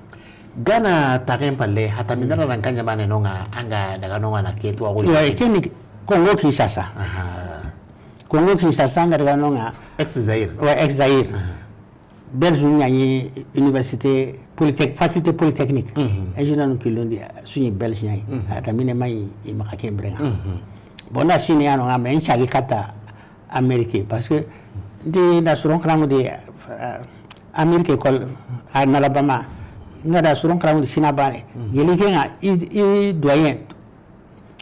Ghana taxen palle, hata minira na n ka ɲa baane no ŋa, an ga daga no ŋa na ke tuwaxu. Ouais, ke ni Congo Kinshasa. Aha. Congo Kinshasa, n ga daga no ŋa. Ex-Zaïre. Ouais, ex-Zaïre. Aha. Belge ɲa ɲi université polytech-, faculté polytechnique. Ingénieur n killundi, su ɲi Belge ɲa yi. Hata mine ma ɲi, i maxa ken bire ŋa. Bon, n da sine ya no ŋa, mais n caage kata Amérique, parce que n ti n da soron xaranŋundi, euh, Amérique école, en Alabama, n ga da soron xaranŋundi Sina baane. Yeli ke ŋa, i, i doyen,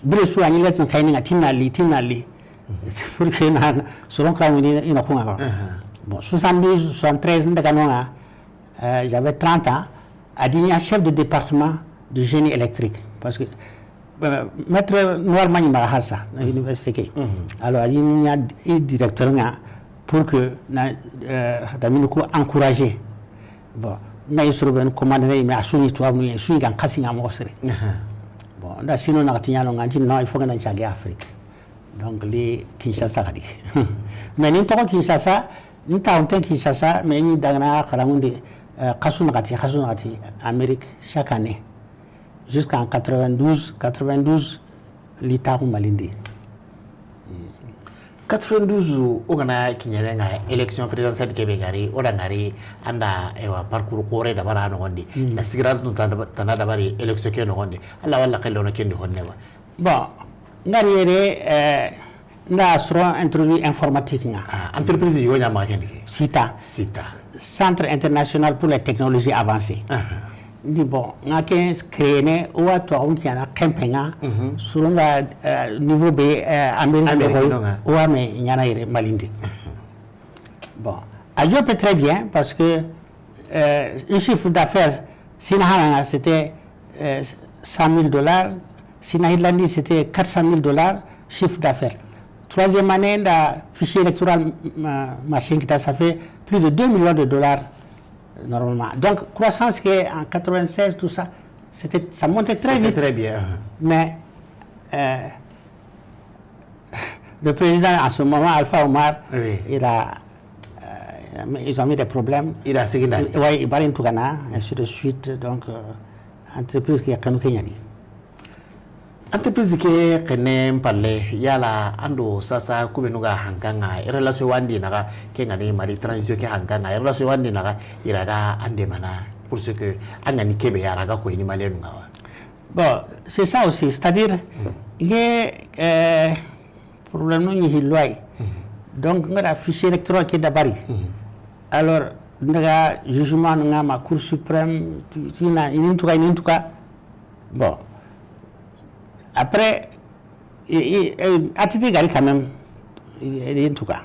bire su a ɲi lettre n xayini ŋa, ti na li, ti na li. Pour que na, na soron xaranŋundi i na ku ŋa, quoi. Bon, soixante-douze, soixante-treize, n daga no ŋa, euh, j'avais trente ans. A di ɲa chef de département du génie électrique. Parce que, euh, maître Noir ma ɲi maxa harsa, na université ke. Alors, a di ɲa i directeur ŋa pour que na, euh, hata mini ko encourager. Bon, n ga ɲi soro benu commandé, mais a su ɲi tuwabu ni, su ɲi ga n xasi ŋa moxo sere. Bon, n da sino na xa ti ɲa no ŋa, n ti non, il faut que na n caage Afrique. Donc, li Kinshasa xadi. Mais ni n toxo Kinshasa, n taaxunten Kinshasa, mais n ɲi dagana xaranŋundi, Euh, xasu naxati, xasu naxati Amérique chaque année, jusqu'en quatre-vingt-douze, quatre-vingt-douze, li taxu Malindi. Quatre-vingt-douze, o gana kiɲene ŋa élection présidentielle ke be gari, o da ŋari, anda, ewa, parcours kore dabara noxondi. Mm. Na sigira tun tana dabari élection ke noxondi. Alla walla xellono kendi honne ba. Bon, ŋari yere, eh, nda soro introduit informatique ŋa. Ah, entreprise yo ɲa ma kendi ke. Sita. Sita. Centre international pour les technologies avancées. Aha. Ndi bon, ŋa ke créer ne, o wa to on kiana kempe ŋa, mhm, soro ŋa, eh, niveau be, eh, Amérique, Amérique no ŋa, o wa me ɲana yere Malindi. Aha. Bon, a jope très bien parce que, euh, un chiffre d'affaires, si na hana ŋa, c'était, euh, cent mille dollars, si na Irlande, c'était quatre cent mille dollars, chiffre d'affaires. Troisième année, nda fichier électoral, ma-, machin, kita, ça fait plus de deux millions de dollars, euh, normalement. Donc, croissance qui est en quatre-vingt-seize, tout ça, c'était, ça montait très vite. C'était très bien. Mais, euh, le président, en ce moment, Alpha Omar, oui, il a, euh, ils ont mis des problèmes. Il a signé. Oui, il va tout gagner, ainsi de suite. Donc, euh, entreprise qui a connu Kenya. Entreprise ke xenne mpalle, yala ando sasa kubenu ga hankanga, relation wandi naga, ke ngani Mali transition ke hankanga, relation wandi naga, iraga ande mana, pour ce que angani kebe yaraga ko ini Mali nunga wa. Bon, c'est ça aussi, c'est-à-dire, mm, il y a, euh, problème no ni hilwai. Mm. Donc, ngara fichier électoral ke dabari. Mm. Alors, ndaga jugement nga ma Cour suprême, tu, tu na, inin tuka, inin tuka. Bon. Après, i, i, eh, A T T gari quand même, i, i, en tout cas.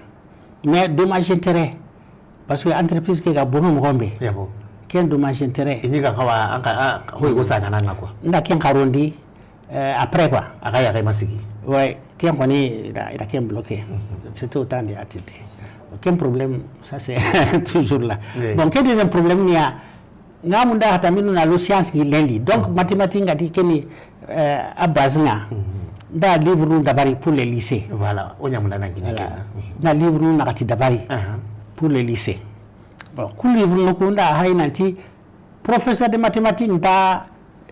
Mais dommage intérêt, parce que entreprise ke ga bono moxo be. Ya bon. Ken dommage intérêt. Ini ga xawa an ka, a, hoy go sa kana nga quoi. Nda ken xarondi, euh, après quoi. A ga ya ga masigi. Ouais, ken xoni, il a, il a ken bloqué. Mhm. C'était autant de A T T. Ken problème, ça c'est toujours là. Oui. Bon, ken deuxième problème, il y a Nga munda hata minu na lo science ni lendi. Donc, mhm, mathématique ngati keni, euh, a base nga. Mhm. Nda livre nu dabari pour les lycées. Voilà, o ɲamunda na gina. Voilà. Kena. Mhm. Nda livre nu nakati dabari, aha, pour les lycées. Bon, ku livre nu kunda hay nanti professeur de mathématiques nta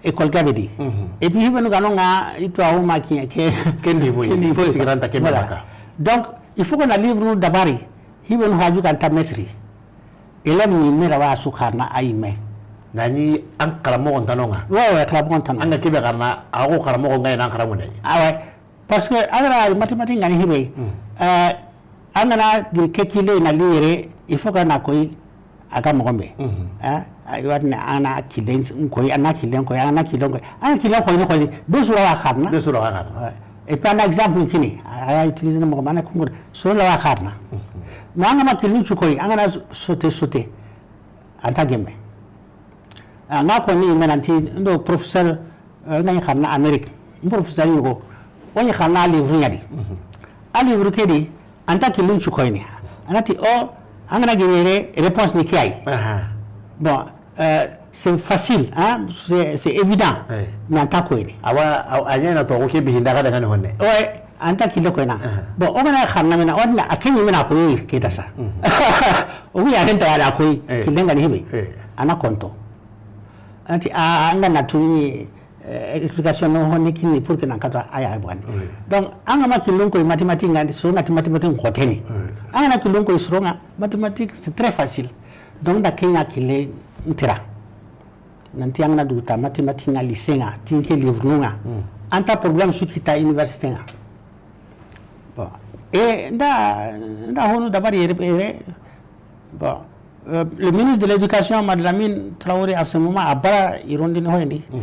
école gabe di. Mhm. Et puis, hibenu gano nga ito awu ma kiɲe ke. Ken niveau yi, ken niveau yi. Sigiranta ken. Voilà. Baka. Donc, il faut que na livre nu dabari, hibenu haju kan ta maîtrise. Élève ni me da wa su xarana a yi me. Nani an xaramoxo ntano nga. Ouais, ouais, xaramoxo ntano. An ga kebe xarana, a xo xaramoxo nga ina xaramu ne. Ah ouais. Parce que an ga na mathématique ngani hibe. Hmm. Euh, an ga na giri ke kile na lire, il faut que na koy a ga moxo be. Hmm. Hein? Ay wat ne an na kile koy, an na kile koy, an na kile koy. An kile koy ni koy. Be sura wa xarana. Be sura wa xarana. Ouais. Et puis an exemple kini, a utiliser moxo mana kungur. Soro la wa xarana. Mhm. Mais an ga ma kilin cu koy, an ga na sauter, sauter. An ta gemme. A nga ko ni menanti ndo professeur, euh, nga ni xarana Amérique. Professeur ni ko, o ni xarana livre ɲa di. Mhm. A livre ke di, an ta kilin cu koy ni. An ga ti o, an ga na gemme réponse ni kiyai. Aha. Bon, euh, c'est facile, hein, c'est, c'est évident. Ouais. Mais an ta koyini. Awa, awa, a ɲana to, ko ke bihinda ga daga ni honne. Ouais, an ta kille koyna. Uh-huh. Bon, o gana xarana mena, o na a keni mena ko yi ke ta sa. Mhm. O ya ren ta wala ko yi, eh, kille ngani hibe. Eh. An na konto. Anti a, an ga na tuni, eh, explication no honne kini pour que nan kata aya bwani. Oui. Donc, an ga ma killon ko mathématique ngandi so ngati mathématique ko teni. Oui. An ga na killon ko so nga mathématique, c'est très facile. Donc, da kenya kille ntira. Nanti an ga na dugu ta mathématique nga lycée nga, tinke livre nga. Hmm. An ta problème su kita université nga. Bon. Et nda, nda honu dabari yere, yere. Bon. Euh, le ministre de l'Éducation, Madame Lamine Traoré, en ce moment, a bara irondi no hoyndi. Mhm.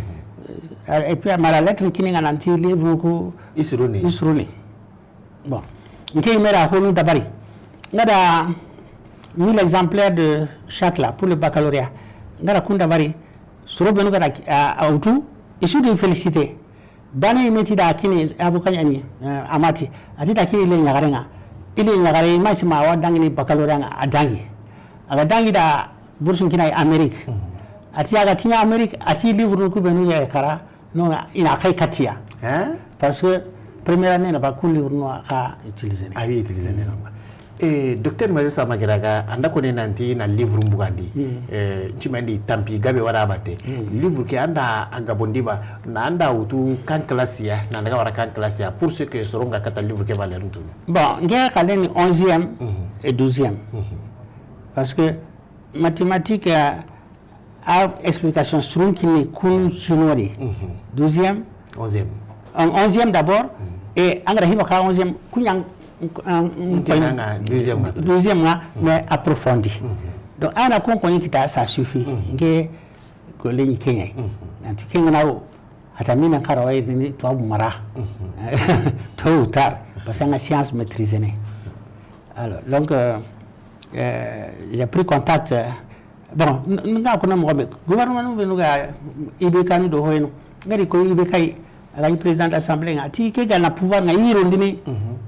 Euh, et puis, a mara lettre kini nga nanti livre ko isruni. Isruni. Bon. Nke imera honu dabari. Nga da mille exemplaires de chaque là pour le baccalauréat. Nga da kun dabari. Soro benu ga da, a, a wutu, i su di féliciter. Bane i meti da kini avocat ɲani, eh, a mati. A ti da kini le ɲagarenga. Ile ɲagare ma sima wa dangini baccalauréat nga a dangi. A ga dangi da bourse kina Amérique. Mhm. A ti a ga kiɲa Amérique, a ti livre ku benu ya kara. Non, ina kay katiya. Hein? Parce que première année, na ba kun livre no ka utiliser. Ah oui, utiliser ne, non. E, docteur Majesa Magiraga, an da koni nanti na livre mbugandi. Mm. E, n ci ma ndi tampi gabe wara bate. Mm. Livre ke an da a gabondi ba, na an da wutu kan classe ya, na an daga wara kan classe ya, pour ce que soron ga kata livre ke valeur ntunu. Bon, nge kale ni onzième et douzième. Parce que mathématique, euh, a explication surun kini kun cinori. Douzième. Onzième. En onzième d'abord. Et an ga ra hiba ka onzième, kuɲan, Nanga douzième nga. Douzième nga, mais approfondi. Donc, ana kon koni kita, ça suffit. Nge ko leɲi keɲe. Nanti kenga na ro. Ata mina kara wa ni to mara. Tôt ou tard. Parce que nga science maîtrisée ne. Alors, donc, euh, euh, j'ai pris contact, euh, bon, n-, n-, nga ko na mo be gouvernement be nu ga I B K ni do hoyno. Ngari ko I B K yi, ala yi président d'assemblée nga, ti ke ga na pouvoir nga yiro ndini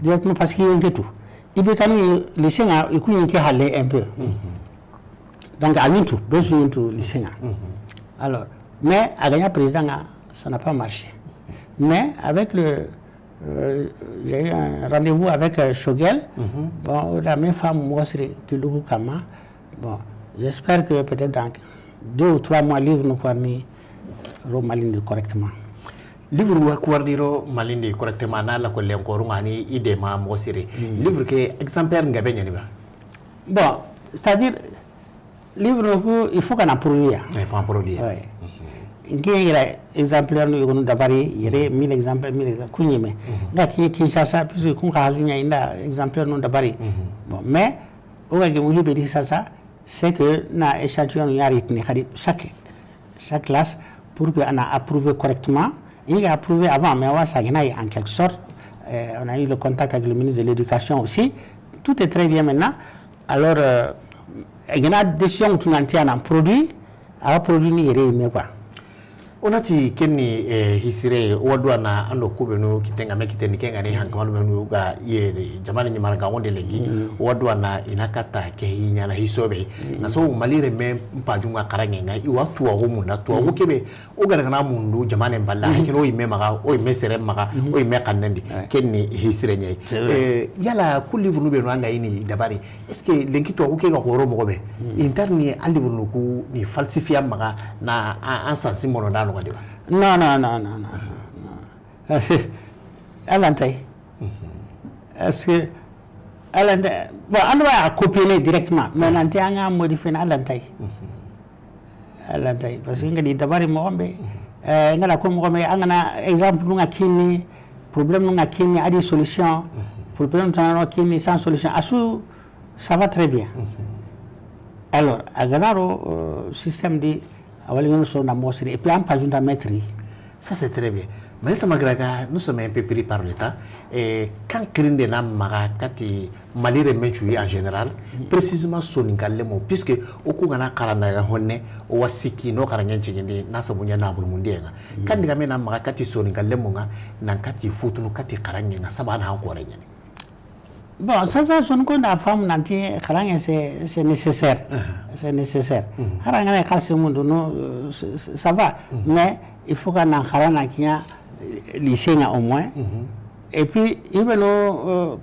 directement parce que yonke tu. I B K ni lycée nga, i ku yonke halé un peu. Donc, a yintu, besu yintu lycée nga. Alors, mais, a gagna président nga, ça n'a pas marché. Mais, avec le, euh, j'ai eu un rendez-vous avec, euh, Choguel. Bon, la même femme, moi, c'est Kilougou Kama. Bon, j'espère que peut-être dans deux ou trois mois, livre nous permet de malin correctement. Livre wa kuwardi ro malindi correctement na la ko len ko runga ni ide ma mo siri. Livre ke exemplaire nga be ɲani ba? Bon, c'est-à-dire, livre no ko, il faut qu'on a produit. Il faut en produire. Ouais. Nge ira exemplaire no yogonu dabari, yere mille exemplaires, mille exemplaires, kuɲi me. Nga ki Kinshasa, puisque kun ka hazunya inda exemplaire no dabari. Bon, mais, o ga gemu hibe di sasa, c'est que na échantillon yari tini kadi chaque, chaque classe pour que on a approuvé correctement. Il a approuvé avant, mais on va s'agréger en quelque sorte. Euh, on a eu le contact avec le ministre de l'Éducation aussi. Tout est très bien maintenant. Alors, euh, il y a une décision où tu n'en tiens un produit, un produit ni yere me quoi. O na ti ken ni, eh, hisire, o wa duwana an do ku benu kite nga me kite ni ke nga ni hankamanu benu ga ye jamana ɲimana ga wonde lenki, o wa duwana i na kata ke hi ɲana hisobe. Na so Mali renme mpajunga xaranŋe nga, i wa tuwaxu munda, tuwaxu kebe, o ga daga na mundu jamana mballa, hay ken o yimme maxa, o yimme sere maxa, o yimme xannendi, ken ni hisire ɲa yi. Eh, yala ku livre nu benu anga i ni dabari, est-ce que lenki tuwaxu ke ga xoro moxo be? Intar ni a livre nu ku ni falsifier maxa na an, an sansi mono nda noxondi ba? Non, non, non, non, non. Parce que, Alantay. Parce que, Alantay, bon, an wa copier ne directement, mais nanti an ga modifier na Alantay. Alantay, parce que nga di dabari moxo be, eh, nga la ko moxo be, an ga na exemple nu nga kini, problème nu nga kini, a di solution, problème tana no kini, sans solution. Asu, ça va très bien. Alors, a ga na ro, euh, système di, a wali ngi so na mo siri, et puis an pajunda maître. Ça, c'est très bien. Mais ça, malgré ça, nous sommes un peu pris par le temps. Et kan kirinde na maxa kati Mali renmen cuyi en général, précisément Soninka lemo, puisque o ku ga na xarana ga honne, o wa sikki no xaranŋen cigindi, na sabu ɲa na bulu mundiye nga. Kan diga me na maxa kati Soninka lemo nga, nan kati futunu kati xaranŋe nga, saba na an xore ɲani. Bon, ça, ça, son ko na femme nanti, xaranŋe, c'est, c'est nécessaire. C'est nécessaire. Xaranŋe, na xase mundu, non, euh, c'est, c'est, ça va. Mais il faut qu'on a xarana kiɲa, euh, lycée nga au moins. Et puis, i beno, euh,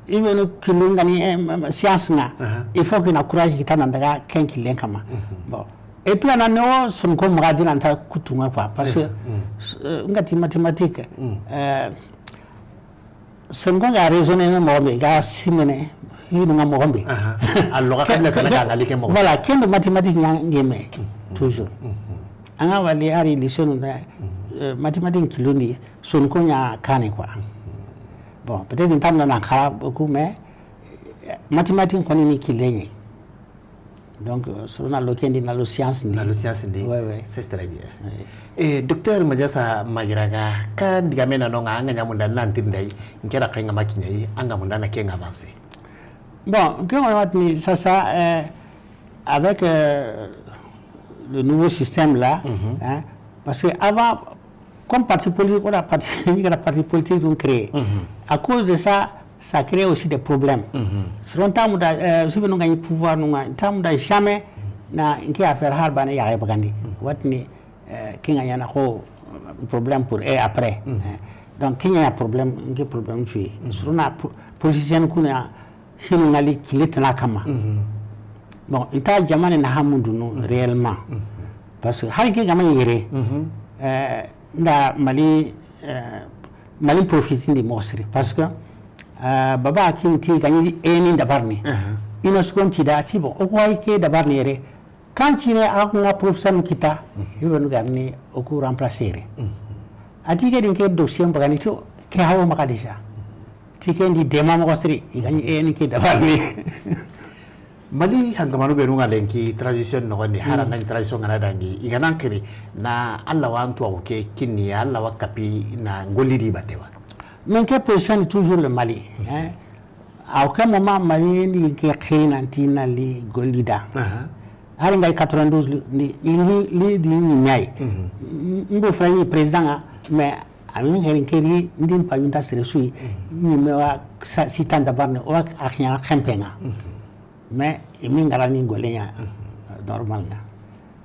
i beno kilungani, euh, science nga. Il faut qu'on a courage kita nan daga ken kilen kama. Bon. Et puis, ana no son ko maxa di nan ta kutunga quoi. Parce que, euh, nga ti mathématique, euh, Sonko ga raisonné moxo be, ga simene, hinu nga moxo be. Aha. A loxa kabila tana ga ngali ke moxo. Voilà, kendo mathématique ɲa ngeme, toujours. An ga wali ari lycée nu, euh, mathématique kilundi, Sonko ɲa kane quoi. Bon, peut-être n tam na xara beaucoup, mais, euh, mathématique koni ni kileɲe. Donc, euh, soro na lo kendi, na lo science ndi. Na lo science ndi. Ouais, ouais. C'est très bien. Ouais. Et docteur Madiasa Magiraga, kan diga me na no nga, an ga ɲa munda nan tirindai, n kera kai nga makiɲai, an ga munda na ke nga avancer. Bon, ke nga matini, ça, ça, euh, avec, euh, le nouveau système là, hein, parce que avant, comme parti politique, on a parti, on a parti politique donc créé. À cause de ça, ça crée aussi des problèmes. Si on t'a mouda, euh, si on gagne pouvoir, on t'a mouda jamais, na, inki affaire harbane ya bagandi. Watni, euh, kinga yana ko problème pour et après. Hein. Donc, ke ɲa ya problème, nke problème fi. Surtout na po-, politicien ku na hinu ŋali kile tana kama. Bon, inta jamane na hamundunu réellement. Parce que hari ke gama yere, euh, nda Mali, euh, Mali profitindi moxo siri. Parce que, euh, Baba Hakim ti gani e ni dabarni. Ina sukon ti da ti bon, o ko ay ke dabarni yere. Kan cine a ko ŋa professeur nu kita, i be nu garni o ku remplacer. A ti ke din ke dossier bagani to ke hawo maka déjà. Ti ke ndi dema moxo siri, i gani e ni ke dabarni. Mali hangamanu be nu ŋa lenki transition noxondi, hara nan transition ŋa na dangi, i ga nan kiri na Alla wa an tuwaxu ke kinni, Alla wa kapi na ngolli di batewa. Mais ke position toujours le Mali, hein. Aw ke moment Mali ni ke xiri nanti na li golli da. Hari ngay quatre-vingt-douze li, li, li, li di ni nay. Ndo frère ni président ŋa, mais ami ngari keri ndi pa yunta sere sui, ni me wa sa, sitan dabarni, o wa akhnya khempenga. Mais i mi ngara ni golle ɲa normal ŋa.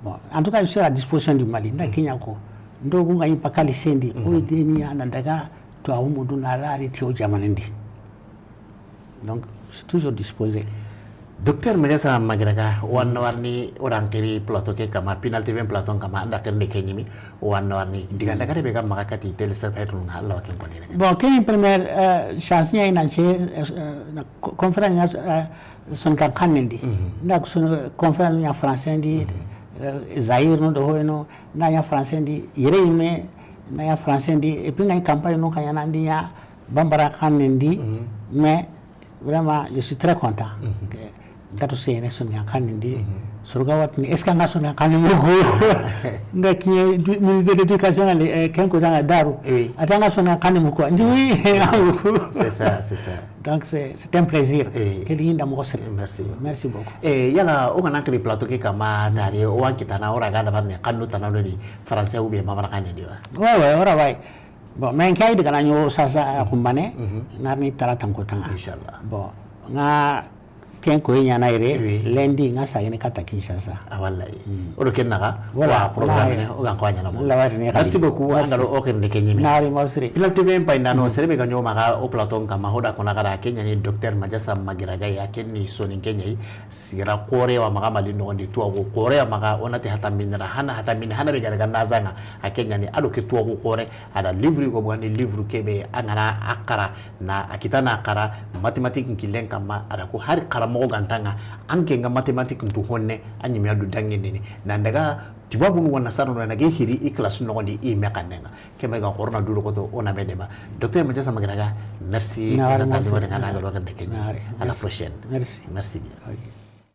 Bon, en tout cas, je suis à la disposition du Mali. Nda ke ɲa ko. Ndo ku ŋa yi pakali sendi. O de ni ana daga to awu mudu na la ri ti o jamanandi. Donc, je suis toujours disposé. Docteur Madiassa Maguiraga, o wa na warni o dan kiri plateau ke kama, Pinal T V plateau kama, an da kiri nde ke ɲimi, o wa na warni diga daga de be ga maxa kati téléspectateur nu ŋa, Alla wa ken koni. Bon, ke ni première, euh, chance ɲa ina ce, euh, na co-, conférence ɲa, euh, Soninkan xannen di. Nda ko son-, conférence ɲa français ndi, euh, Zaïre no do hoyno, nda ɲa français ndi, yere yime, nda ɲa français ndi, et puis nda campagne no ka ɲa nandi ɲa bambara xannen di, mais vraiment, je suis très content que Gato Seyene Soninkan xannen di, Soninkan watini, est-ce que anga Soninkan xannen muku? Nga kiɲe du-, ministre de l'éducation, eh, ken ko danga daru. Oui. Atanga Soninkan xannen muku. Ndi oui, c'est ça, c'est ça. Donc c'est, c'est un plaisir. Eh. Ke linda mo sere. Merci beaucoup. Merci beaucoup. Eh, yala o ga na kiri plateau ke kama tari, o wa kitana, o ra ga dabarni xannu tana di français ou bien bambara xannen di wa? Ouais, ouais, o ra wa yi. Bon, mais n ke ay daga na ɲo sasa, eh, xumbane, ngarni talata n ko tanga. Inchallah. Bon, nga ken ko ɲa na yere, lundi nga sa yene kata Kinshasa. Ah, wallahi. O do ken naxa, voilà, wa programme ne, o gan ko ɲa na mo. Merci beaucoup, an ga do o xirinde ke ɲimi. Nari mosri. Pinal T V n pay ndano, sere be ga ɲo maxa o plateau kama, hoda ko na xara ke ɲa ni docteur Madiassa Maguiraga ya, ken ni Soninke ɲa yi, sigira xore wa maxa Mali noxondi, tuwaxu xore wa maxa, o na ti hata minira, hana hata min, hana be ga daga nazanga, a ke ɲa ni, a do ke tuwaxu xore, a da livre ko bugandi, livre ke be a ga na a xara, na a kita na xara, mathématique n killen kama, a da ko hari xaramoxo ga ntanga, an ke nga mathématique ntu honne, a ɲime a du dangendini. Nan daga tubabunu wa nasara no na ge hiri i classe noxondi i me xannenga. Ke me ga xorona du loxoto, o na be deba. Docteur Madiassa Maguiraga, merci. Na wari, merci. Na ga do xende ke ɲa. À la prochaine. Merci. Merci bien. Ok.